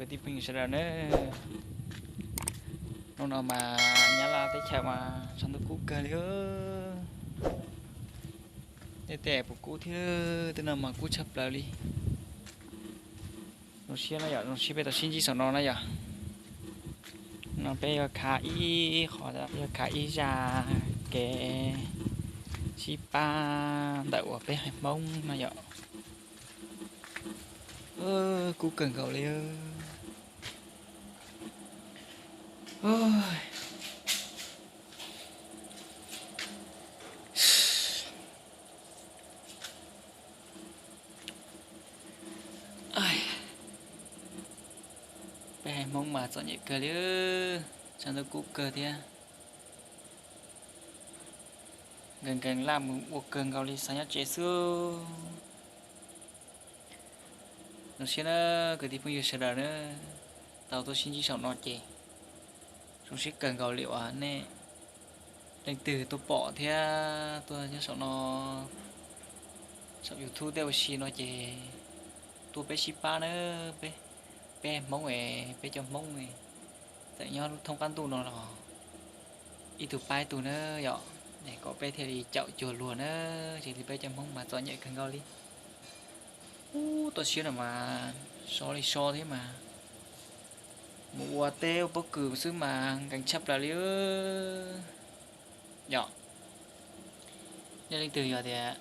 Kwv tij phooj ywg sawv daws na, hnub no mas Nyab Laj teb chaws mas tshav ntuj kub kawg li. Tej tej puas kub thiab, tej no mas kub tshaj plaws li. Zoo siab no yom, zoo siab peb tau sib ntsib saum no na yom. No peb yuav khav ib qho, yuav khav ib zaj kev sib pab ntawm uas peb haiv Hmoob no yom. Kub kawg nkaus li. Peb haiv Hmoob mas txom nyem kawg li, tshav ntuj kub kawg thiab. Nkees nkees laj mus ua kawg nkaus li, xav nyob tsev xwb. Zoo siab na, kwv tij phooj ywg sawv daws na, tau tuaj sib ntsib saum no ces zoo siab kawg nkaus li uas nej leej twg tuaj pom thiab tuaj nyob saum no, saum YouTube tej ua si no ces tuaj peb sib pab na, peb, peb Hmoob es peb cov Hmoob txawm nyob lub thoob qab ntuj no los ib tug pab ib tug na yom, es kom peb thiaj li caum cuag luag na, ces li peb cov Hmoob mas txom nyem kawg nkaus li. Ub, toj siab no mas so li so thiab mas mus ua teb ua pob kws xwb mas nkees tshaj plaws li. Yom, nej leej twg yog tias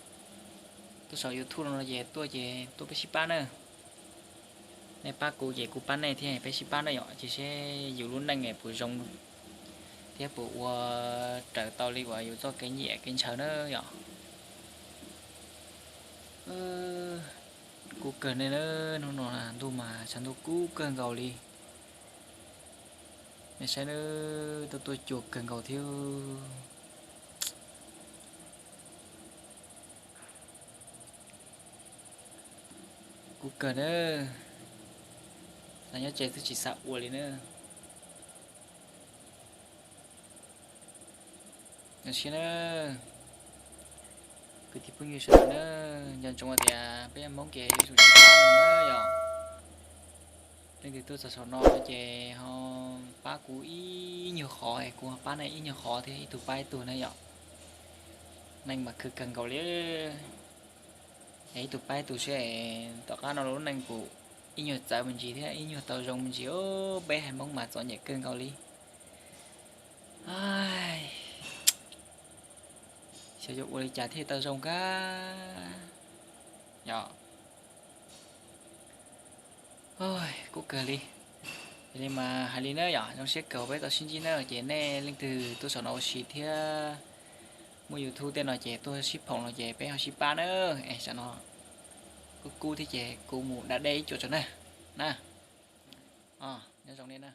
tuaj saum YouTube no ces tuaj ces tuaj peb sib pab na. Nej pab kuv ces kuv pab nej thiab peb sib pab na yom, ces seb yus lub neej puas zoo thiab puas ua raws tau li uas yus txoj kev nyiam kev ntshaw na yom. Kub kawg ne, hnub no ntuj mas tshav ntuj kub kawg nkaus li. Nej saib, tuaj tuaj cuag kawg nkaus thiab. Kub kawg na, xav nyob tsev xwb tsis xav ua li na. Zoo siab na, kwv tij phooj ywg sawv daws na, nco ntsoov tias peb Hmoob ces yuav tsum sib pab na yom. Leej twg tuaj txog saum no ces ho pab kuv ib nyuag qhov es kuv ho pab nej ib nyuag qhov thiab, ib tug pab ib tug na yom. Neej mas khwv kawg nkaus li. Es ib tug pab ib tug seb tom qab no lub neej kuv ib nyuag txawv me ntsis thiab ib nyuag tau zoo me ntsis. Peb haiv Hmoob mas txom nyem kawg nkaus li. Xyov yuav ua li cas thiaj tau zoo kawg yom. Kub kawg li. Yog li mas hais li na yom, zoo siab kawg peb tau sib ntsib na, ces nej leej twg tuaj saum no ua si thiab muaj YouTube tej no ces tuaj sib phoom no ces peb ho sib pab na. Es saum no kub kub thiab ces kuv mus da dej ib cuam tso na. Na, nyob zoo nej na.